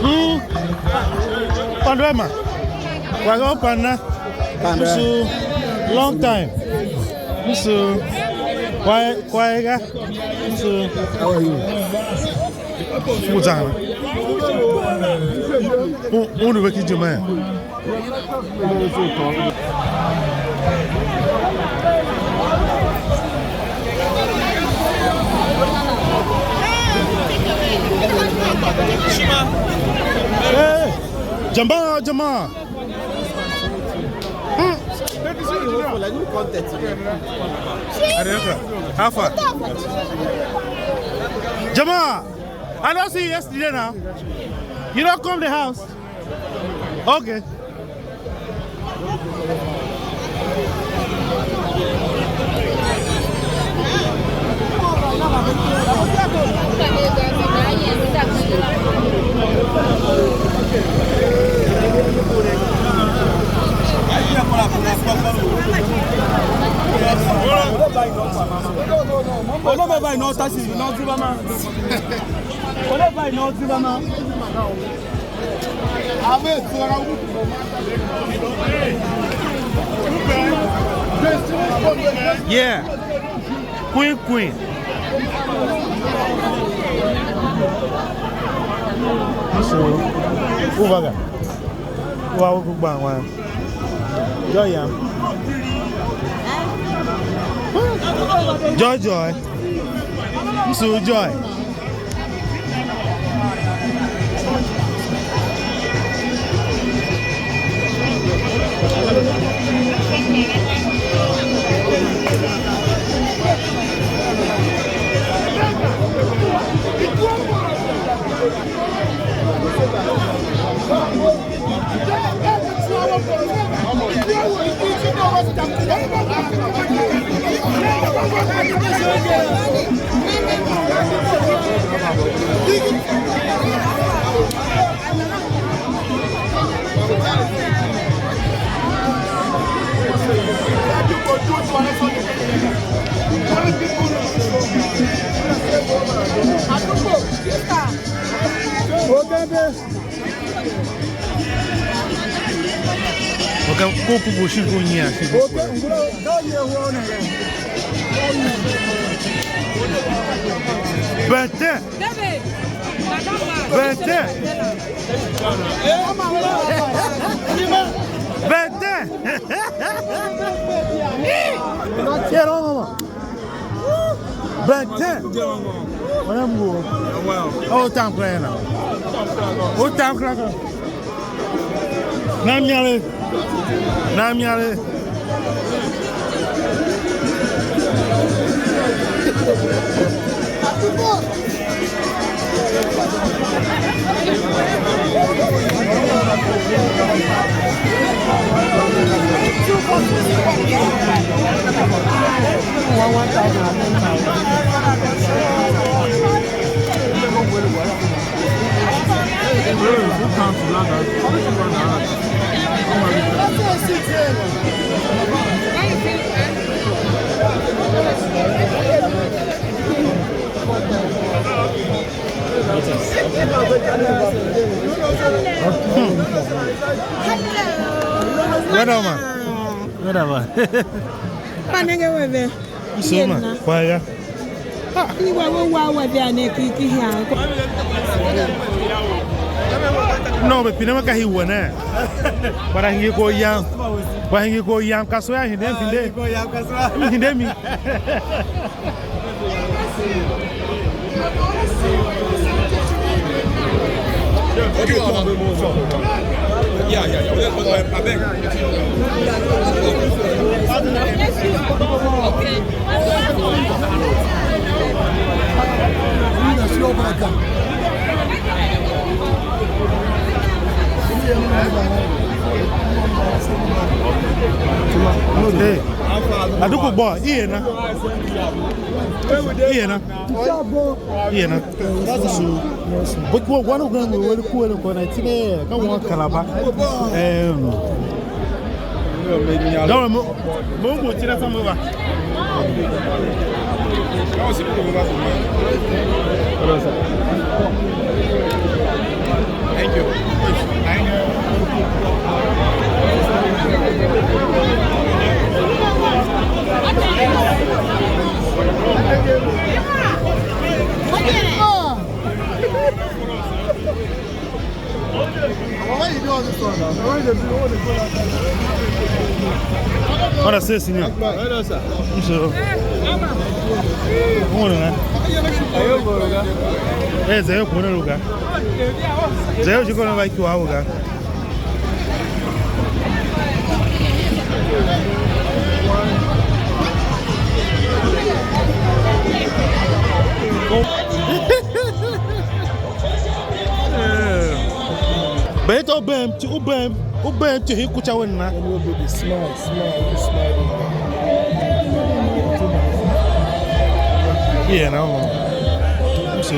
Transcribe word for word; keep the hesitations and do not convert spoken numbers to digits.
Mm. Pandrema. Waga Pandra. Pandra. Musu. Long time. Musu. Kwa kwa ga. Musu. How are you? Muzana. Un un ve ki jema. Hey, jama, jama. Hmm. How far? Jama, I don't see you yesterday now. You don't come the house. Okay. Yeah. Queen, queen. So, uvaga. Wa u gba wan. Joy yam. Joy, joy. Msu joy. Oka ko ku bo shin ko nyia shi ko. Bete. Bete. Bete. Yero mama. Benten. Wala mngu. Oh, tam kura yana. Oh, tam kura ka. Na miale. Na miale. Wada ma. Wada ma. Kwa nenge wewe. Soma, kwa ya. Ni wa wa wa wa vya ne ki ki ha. No, be pine ma ka hi wa ne. Bara hingi ko yam. Bara hingi ko yam ka so ya hinde hinde. Hinde mi. Hey, aduku bɔ, iye na. Iye na. Iye na. Bo kuwa wan u gran we wele kuwa le kwa na tine ka wan Kalaba. Em. Dɔwɛ mo, mo ngu tira sa mo va. Thank you. Thank you. Ora se, signor. Hello, sir. Sure. Uno, eh? Eh, zé yo kuona lugar. Zé yo chiko na vai kwa uga. Beto bem, ti u bem, u bem ti hi kucha wen na. Smile, smile, smile. Yeah, no. So.